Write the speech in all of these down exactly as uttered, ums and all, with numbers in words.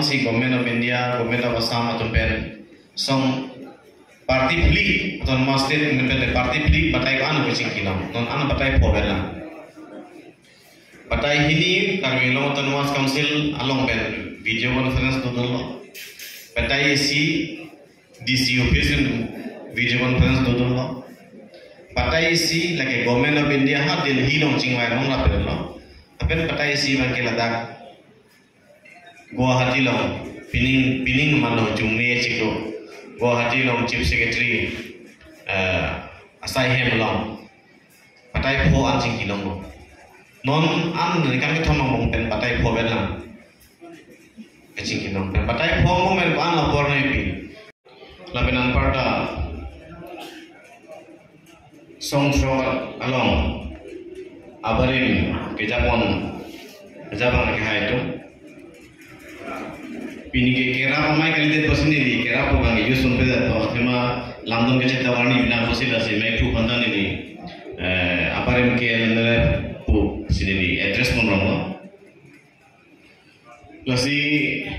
Si Government of India, Government of Assam atum pen song party phli, autonomous state pen party phli batai ko-an kachingki long, non an batai pho pen lang. Batai hini Karbi Anglong Autonomous Council along pen video conference dodunlo. Batai isi D C office pen video conference dodunlo. Batai isi lake Government of India ha Delhi along chingvai along lapen lo. Lapen batai isi abangke ladak Guwahati along pining pining mano jungni chiklo. Guwahati along Chief Secretary, eh, asai hem along. Batai pho an chingki longlo. Non an ningkan kethom angbong pen batai pho pen lang kachingki long pen. Batai pho angbong pen ko-an apor nangpi. Lapen anparta song throk along abarim kejapon, kejapon kehai atum. Pini ke kerap amei kalidet pusi neli kerap pu abang use on pe to, athema lamdon kechetong arni bina pusi lasi mei phu khanda neli, eh, abarim ke nele pusi neli address pon rong lo. Lasi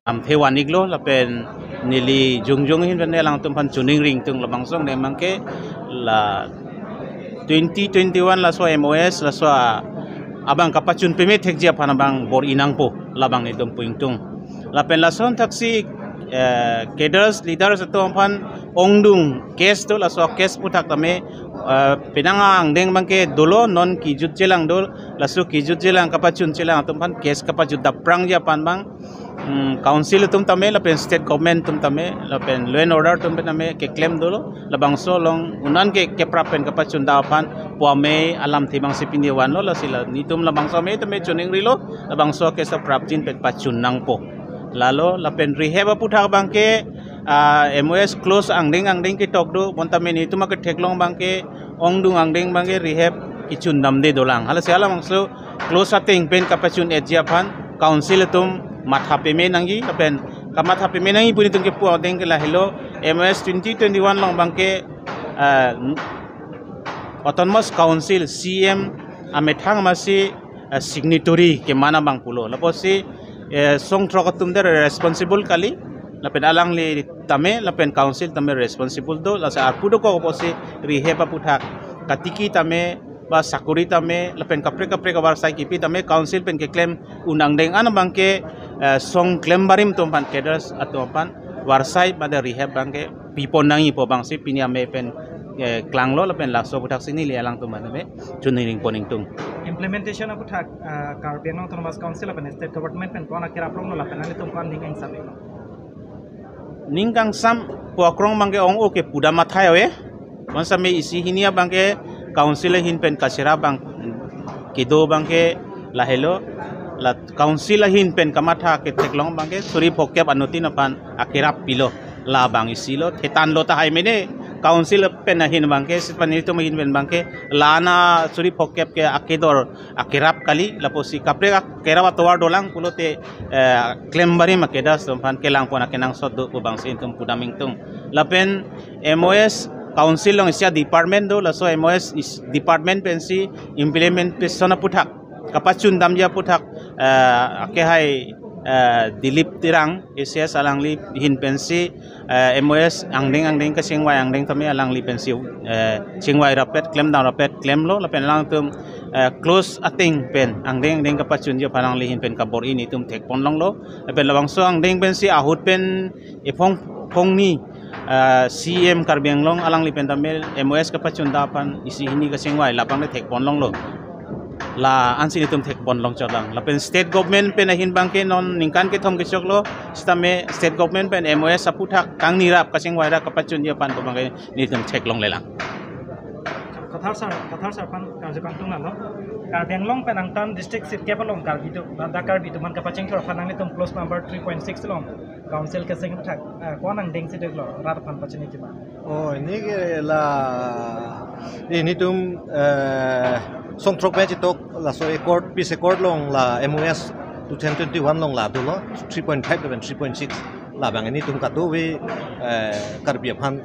amthe wanik lo lapen neli jongjong ahin pen alangtum aphan choningri ingtung, labangso angdeng abangke la twenty twenty-one laso M O S laso a-, abang kapachun peme thekji aphan abang bor-i nangpo, labang nelitum pu ingtung. Lapen lason thaksi, eh, cadres, leaders atum aphan ongdung case do, laso case aphuthak tame, eh, penang angdeng abangke dolo, non kejut chelang do, laso kejut chelang kapachun chelang atum aphan case kapajut daprangji aphan abang, mm, council atum tame lapen state government atum tame lapen law and order atum pen tame keklem dolo, labangso along un-an ke keprap pen kapachun dam aphan pu amei alamthe abangsi pini vanlo. Lasi la nelitum labangso amei tame choningrilo, labangso ke sa prapjin pen pachun nangpo. Lalo lapen rehab aphuthak abangke, ah, M O S clause angdeng angdeng ketok do, bonta me nelitum aketheklong abangke ongdung angdeng abangke rehab kechun damde dolang. Halasi halabangso clause ateng pen kapachun-etji aphan council atum matha peme nangji, lapen kamatha peme nangji pu nelitum kepu ateng ke lahelo, M O S twenty twenty-one along abangke, ah, Autonomous Council C M amethang amatsi, eh, signatory keman abang pulo. Lapusi, eh, song throk atum der responsible kali. Lapen alangli tame, lapen council tame responsible do. Lasi arpu dokok pusi rehab aphuthak katiki tame, ba sakori tame, lapen kaprek kaprek avarsai kipi tame, council pen keklem un angdeng an abangke, eh, song klem barim atum aphan, cadres atum aphan varsai mate rehab abangke pipon nangji pu abangsi pini amei pen, eh, klanglo, lapen laso aphuthaksi neli alangtum aphan tame choningri pon ingtung. Implementation aphuthak, ah, Karbi Anglong Autonomous Council lapen state government pen ko-an akerap ronglo lapen nanglitum ko-an ning kangsam-iklo? Ning kangsam pu akrong abangke ong-o ke pudam athai ave. Bonta me isi hini abangke council ahin pen kacherap abang kedo abangke lahelo. La council ahin pen kamatha ketheklong abangke suri phokep anuttin aphan akerap pilo. Labang isi lo, thetan lo tahai mene. Council pen ahin abangke, sipani atum ahin pen abangke, la-an asuri phokep ke akedor akerap kali, lapusi kaprek akerap atovar dolang pulote, eh, klem barim a-cadres atum aphan kelang pon akenangsot do pu abangsi nelitum pudam ingtung. Lapen M O S council along isi a-department do, laso M O S is department pensi implementation aphuthak kapachun damji aphuthak, eh, akehai, eh, Dilip Terang A C S alangli ahin pensi, eh, M O S angdeng angdeng kachingvai angdeng tame alangli pensi, eh, chingvai rapet klem dam rapet klemlo, lapen alangtum, eh, clause ateng pen angdeng angdeng kapachunji aphan alangli ahin pen kabor-i nelitum thek pon longlo. Lapen labangso angdeng pensi ahut pen ephong phongni, eh, C M Karbi Anglong alangli pen tame M O S kapachun dam aphan isi hini kachingvai labang le thek pon longlo. La-ansi nelitum thek pon long chotlang. Lapen state government pen ahin abangke non ningkan kethom kechoklo, sitame state government pen M O S aphuthak kangni rap kachingvai rap kapachunji aphan pu abangke nelitum theklonglelang. Kathar sir, Kathar sir aphan karju kangtung lalo. Karbi Anglong pen angtan district sirkep along Karbi atum, ladak Karbi atum aphan kapachingthur aphan nanglitum clause number three point six along council keseng aphuthak, eh, ko-an angdengsi doklo, rat aphan pachini kima? Oh, ini ke la, nelitum, eh, song throk pen chitok laso accord, peace accord along la M O S two thousand twenty-one along la dolo, three point five lapen three point six. Labang nelitum kadokave, eh, Karbi aphan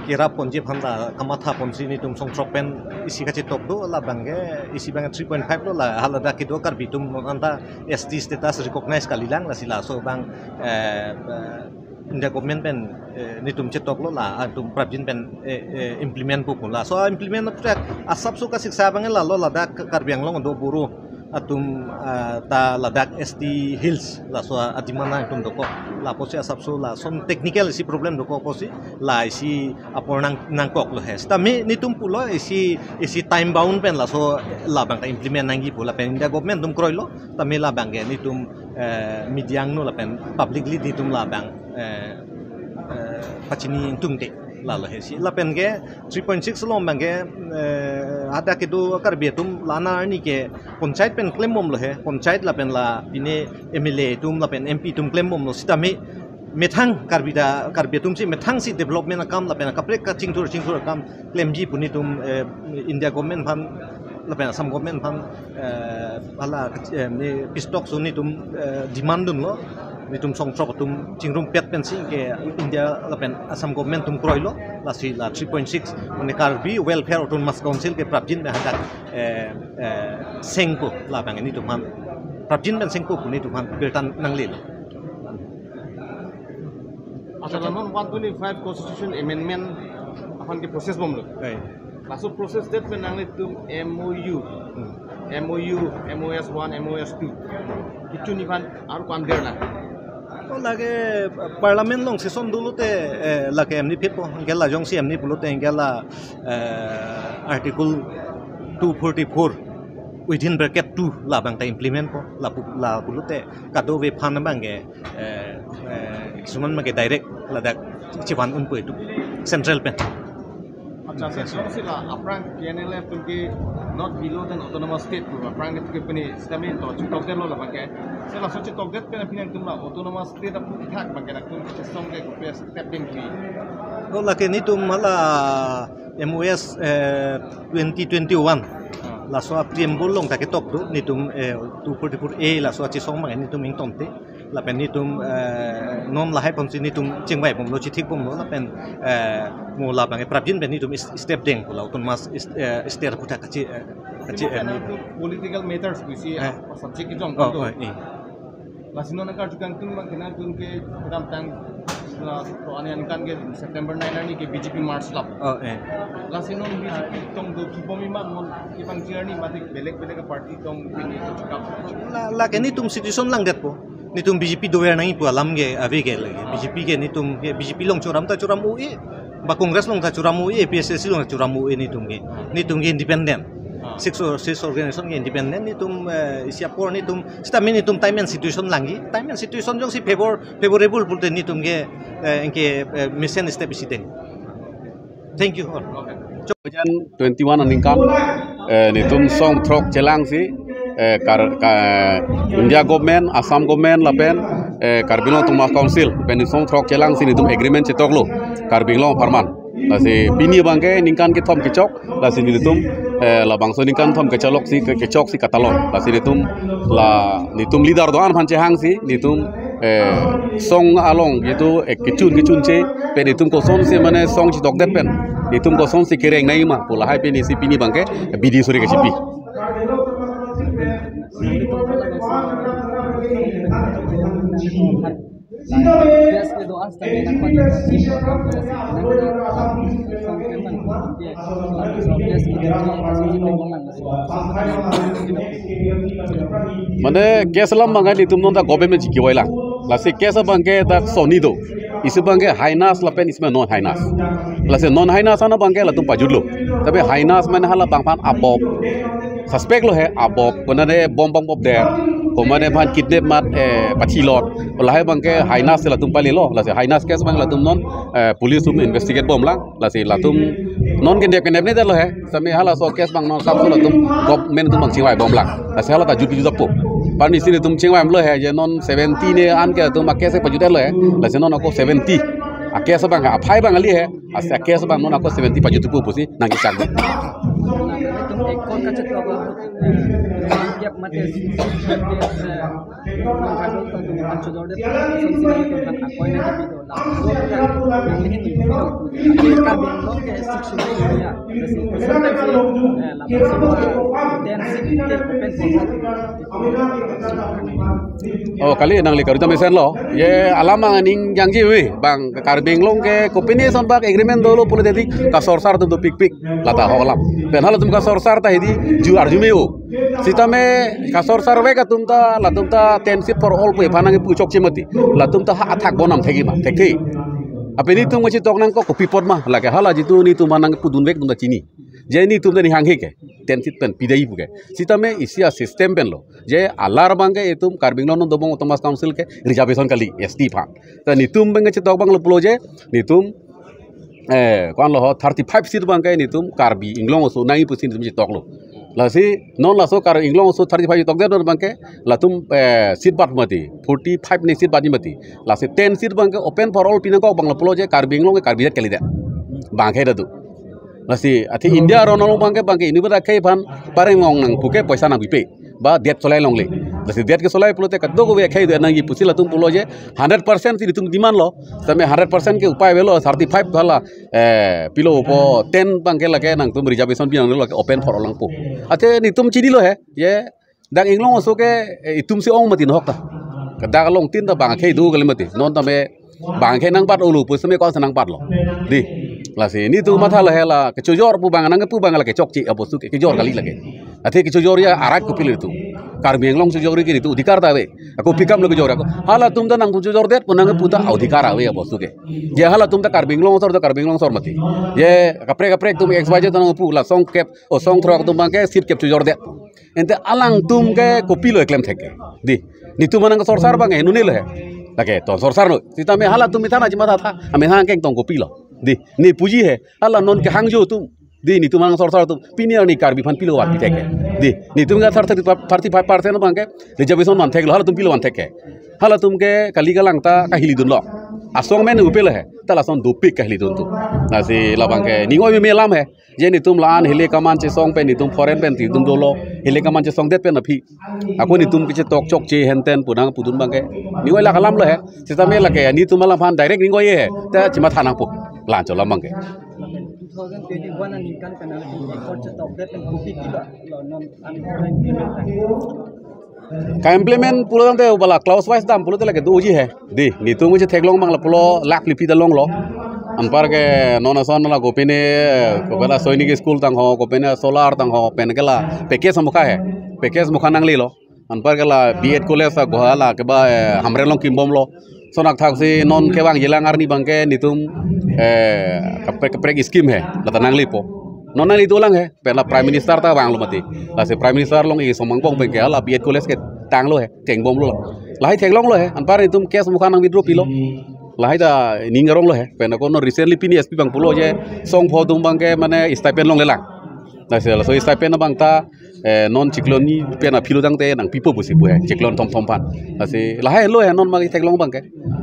Kerap ponji aphan ta kamatha ponsi netum song throk pen isi kachetok do, labang ke isi abang three point five lo, la haladak kedo Karbi atum non anta S T status recognize kalilang, lasi laso abang, eh, eh, India government pen, eh, netum chetok lo, la atum prapjin pen, eh, eh, implement po pu. Laso implement na prak asapso kasiksa abang la lo, ladak Karbi Anglong do Boro atum, ah, ta ladak S T Hills laso a-demand atum dokok. Lapusi asapso lason technical isi problem dokok pusi, la isi apor nang, nangkok lo he. Sitame netum pulo isi, isi time bound pen laso labang ta implement nangji pu, lapen India government atum kroilo. Sitame labang ke netum, eh, media angno lapen publicly netum labang, eh, eh, pachini tungte lalo he si. Lapen ke three point six along abang ke, eh, hadak kedo Karbi atum la-an arni ke panchayat pen klembom lo he, panchayat lapen la pine M L A atum lapen M P atum klembom lo, sitame methang Karbi ta, Karbi atum si methang si development akam lapen kaprek kachingthur chingthur akam klemji pu netum, eh, India government aphan lapen Assam government aphan, eh, hala, eh, ne peace talks netum, eh, demand dunlo. Netum song throk atum chingrumpet pensi ke India lapen Assam government atum kroilo, lasi la three point six mane Karbi Welfare Autonomous Council ke prapjin pen hadak, eh, eh, sengpo, labang netum aphan prapjin pen sengpo pu netum aphan birta nanglelo. Accha, la non one twenty-five Constitution Amendment aphan ke process bomlo. Hai. Laso process det pen nanglitum M O U, Hmm. M O U, M O S one, M O S two, kechun aphan aru ko-an der na? Oh, lake Parliament along session dolote, eh, lake emni phitpo, anke la jongsi emni pulote, anke la, eh, Article two forty-four within bracket two labang ta implement po, la pu, la pulote kadokave aphan abang ke, eh, eh, kisuman abang ke direct ladak chevan unpo itum central pen. Accha, sir, jongsi la aphrang T N L F atum ke not below than autonomous state pu aphrang atum ke pini statement to chetok detlo labang ke. Sir, laso chetok det pen aphi nangtum la autonomous state aphuthak abang ke nangtum chesong ke kopi step ding pi? Oh, lake netum hala M O S, eh, twenty twenty-one. Ah. Laso a-preamble along ta ketok do, netum, eh, two forty-four A laso achesong abang netum ingtonte. Lapen netum, eh, non lahai ponsi netum chingvai bomlo, chithik bomlo, lapen, eh, mo labang prapjin pen netum is-, step deng pu la autonomous is-, eh, state aphuthak kachi, eh, kachi, eh, Political matters bisi Eh. subject kejong Oh, do. Oh, eh. Lasi non karju kangtung abang ke nangtum ke kedamtang la to ane aningkan ke September nine arni ke B J P march lap. Oh, eh. Lasi non B J P tong do kibom imat non kibang arni mate belek belek party tong pini to chikap. La, lake netum situation langdetpo. Netum B J P dover nangji pu alam ke ave ke lake. B J P ke netum ke B J P along choram ta choram u-e. Ba Congress along ta choram u-e, A P H L C along ta choram u-e netum ke. Netum ke independent. Ah. Six or six organization ke independent netum, eh, isi apor netum, sitame netum time and situation langji. Time and situation jongsi favor, favorable pulote netum ke, eh, anke, eh, mesen step isi deng. Thank you all. Twenty-one aningkan, eh, netum song throk chelangsi, eh, kar, ka, India government, Assam government lapen, eh, Karbi Anglong Autonomous Council pen song throk chelangsi netum agreement chetoklo Karbi Anglong apharman. Lasi pini abang ke ningkan kethom kechok, lasi netum, eh, labangso ningkan thom kecholok si, ke, kechok si katalon. Lasi netum, la netum leader do-an aphan chehangsi netum, eh, song along itum, eh, kechun kechunche pen itum kosonsi mane song chetok det pen itum kosonsi kereng nangji ma pu lahai pen isi pini abang ke bidi suri kachipi. Mane case alam abang ke netum non ta government chiki wai lang. Lasi case abang ke ta soni do. Isi abang ke heinous lapen isi non heinous. Lasi non heinous an abang ke latum pajutlo. Tapi heinous mane halabang aphan abop suspect lo he, abop, konane bom bom bop der, konane aphan kidnap mat, eh, pathilot. Lahai abang ke heinous latum palilo. Lasi heinous case abang latum non, eh, police atum investigate bom lang. Lasi latum non kendep kendep ne lo he. Sami halaso case abang non sapso latum government atum abang chingvai bom lang. Lasi hala ta jut jut apo. Pini isi netum chingvai lo he je non seventy ne an ke atum a case pajut lo he. Lasi non ako seventy. A case abang aphai abang kali he. Lasi a case abang non ako seventy pajut pu pusi nangkechak. Lapen itum ekon kachetoklo, eh, gap mate, eh, nangkadokta atum kan chojordet, sonsi nangtum kan akoi nangkipi do, lapen nangli hin nangkipi do. Karbi Anglong ke six hundred area, eh, lapen semua ten seat ke open for all. Oh, kali nangli karu ta mesenlo. Ye alam aning jangji wi bang Karbi Anglong ke kopine son bak agreement dolo pulote kasorsar atum dopikpik lata ahok alam. Pen halatum kasorsar ta hedi ju arju me-o. Sitame kasorsarvek atum ta latum ta ten seat for all pu ephan nangpu chokche mati. Latum ta ha athak bonam thekji ma, thekthe. Aphi nelitum kachetok nangkok kopi apot ma, lake hala jitu nelitum aphan nangpudunvek atum ta chini. Je nelitum ta nihanghe ke ten seat pen pidai pu ke. Sitame isi a-system penlo. Je alar abang ke itum Karbi Anglong non dobong Autonomous Council ke reservation kali S T aphan. Ta nelitum abang kachetok abanglo pulo je nelitum, eh, ko-anlo ho, thirty-five seat abang ke nelitum Karbi Anglong aso nangji pusi nelitum chetoklo. Lasi non laso Karbi Anglong aso thirty-five chetokdet abang ke latum, eh, seat bat mati, forty-five ne seat bat mati. Lasi ten seat abang ke open for all pi nangkok abanglo pulo je Karbi Anglong ke Karbi det kalidet. Bang ke dadu. Lasi athe India aron along abang ke, abang ke inut akhei aphan pareng long nangpu ke poisa nangpipe. Ba det cholai longle. Lasi det kecholai pulote kadokave akhei do nangji pusi latum pulo je hundred percent si nelitum demand lo. Sitame hundred percent ke upai avelo, thirty-five hala, eh, pilo po ten abang ke lake nangtum reservation pi nanglo, lake open for all nangpo. Athe nelitum chinilo he. Ye dak Anglong aso ke, eh, itum si ong mati nahok ta. Dak along tin ta bang akhei do kali mati. Non tame bang akhei nangbat-olo pu sitame ko-ansi nangbatlo. Dei. Lasi nelitum mathalo he la kechojor pu abang nangpu abang la kechokche abostu ke kejor kali lake. Athe kechojor ya arat kopilo itum. Karbi Anglong chojor ke itum adhikar ta ave. Ako pi kam lo kejor ako. Halatum ta nangpu chojordet pu nangpu ta adhikar ave abostu ke. Je halatum ta Karbi Anglong asor ta Karbi Anglong asor mati. Je kaprek kaprek atum X Y Z ta nangpu la song kep, o song throk atum abang ke seat kep chojordet. Ante alangtum ke kopilo eklem thek ke. Dei. Nelitum aphan nangsorsar abang ke nune lo he. Lake to sorsarlo. Sitame halatum methang aji mathatha. Amethang kengtong kopilo. Dei. Ne puji he. Hala non kehangjo atum. Dei, nelitum aphan nangsorsar atum. Pini arni Karbi aphan pilo vanpi thek ke. Dei. Nelitum ke thirty, thirty-five percent abang ke reservation vantheklo, halatum pilo vanthek ke. Halatum ke kali kalang ta kahilidunlo. Asong men upelo he. Ta lason dopik kahilidun atum. Lasi labang ke ning oi meme alam he. Je nelitum la-an hile kaman chesong pen nelitum foreign pen nelitum dolo. Hile kaman chesongdet pen aphi. Ako nelitum kachetok chokche henten pu nangpudun abang ke. Ning oi lake alam lo he. Sitame lake nelitum alam aphan direct ning oi he. Ta chematha nangpo. Lancho alam abang ke. Two thousand twenty-one aningkan pen nangtum accord chetokdet pen kopi pilo, lo non an implement ta. Ka-implement pulo tangte bala clause wise dam pulote lake doji he. Dei, nelitum chetheklong abang la pulo lakh phli phli ta longlo. Anpar ke non ason la kopine, kopine Sainik School tang ho, kopine solar tang ho, pen ke la package amokha he. Package amokha nanglelo. Anpar ke la B Ed College ta Guwahati la keba, eh, Hamren along kimbomlo. Lason athak si non kevang jilang arni abang ke nelitum, eh, kaprek kaprek scheme he. Lata nanglepo. Non nangli dolang he. Pen la Prime Minister ta vanglo mati. Lasi Prime Minister along isomang bong pen ke la B Ed College ke tanglo he. Tengbomlo la. Lahai theklonglo he. Anpar nelitum case amokha nang withdraw pilo. Lahai ta ning aronglo he. Pen ako non recently pini S P abang pulo je song pho atum abang ke mane stipend longlelang. Lasi laso stipend abang ta, eh, non chiklo hini pen aphilo tangte nangpipo pusi pu he, chiklo thom thom aphan. Lasi lahai lo he non magi theklong abang ke.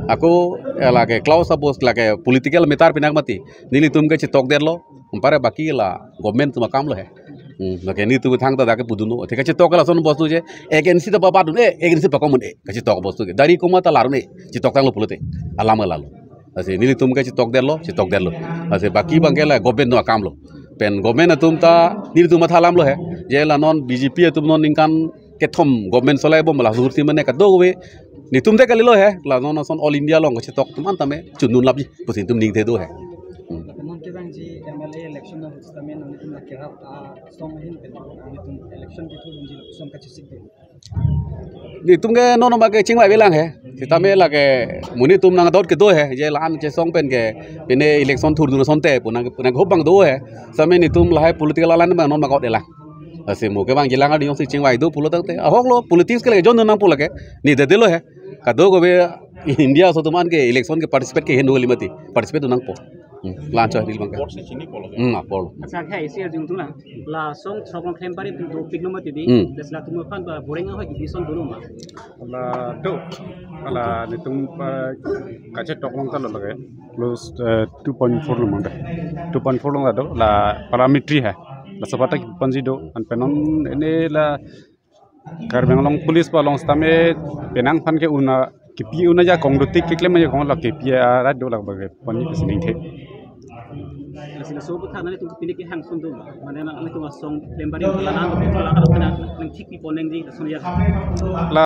Ako, eh, lake clause abos lake political matter pinak mati. Nelitum kachetokdetlo, anpar baki la government atum akam lo he. Hmm, lake nelitum thangta dak ke pudunlo. Thik kachetok lason bostu je, agency ta babat dun, eh, agency pakom un, eh, kachetok bostu ke. Dari komat ta larun, eh, chetok tanglo pulote. Alam lalo. Lasi nelitum kachetokdetlo, chetokdetlo. Lasi baki abang ke la government atum akam lo. Pen government atum ta nelitum matha alam lo he. Je la non B J P atum non ningkan kethom government solai bom la sur si mane kadokave. Nelitum te kalilo he. La non ason all India along kachetok atum an tame chundun lapji pusi nelitum ning the do he. Hmm. Non kevangji M L A election na hutame non nelitum la kerap, ah, song ahin pen nelitum election kithurdunji song kachesik de. Nelitum ke non abang ke chingvai avelang he. Sitame lake monit atum nangdot kedo he. Je la-an chesong pen ke pine election thurdur asonte pu nang, pu nang hope abang do he. Sitame nelitum lahai political alam abang non abang out elang. Lasi mo kevangjilang arni jongsi chingvai do pulo tangte. Ahok lo politics ke lake jon nangpo lake. Ne dede lo he. Kadokave India aso atum an ke election ke participate ke heno kali mati. Participate nangpo. Hmm, lancho dil abang ke. Apor si chinipolo. Hmm, apor. Accha, hai, isi arjudun lang. La song throk along klemkle pen dopiklo mati dei. Hmm. Das latum aphan ba boreng ahoi division dolo ma. La do. La nelitum, eh, kachetok along ta lo lake. Close, eh, two point four along mangda. Two point four along ta do. La parameter hai. Laso aphan ta kiponji do, anpen non ene la Karbi Anglong Police pu along sitame penang aphan ke una kipi una ajakong dotik keklem ajakong la kipi arat do, labang ke ponji pusi ningthe. Lasi laso aphuthak nanglitum pini kehang sundum, mane nanglitum asong klem bari lanan, lanan nangthik pipon nangji lason ya. La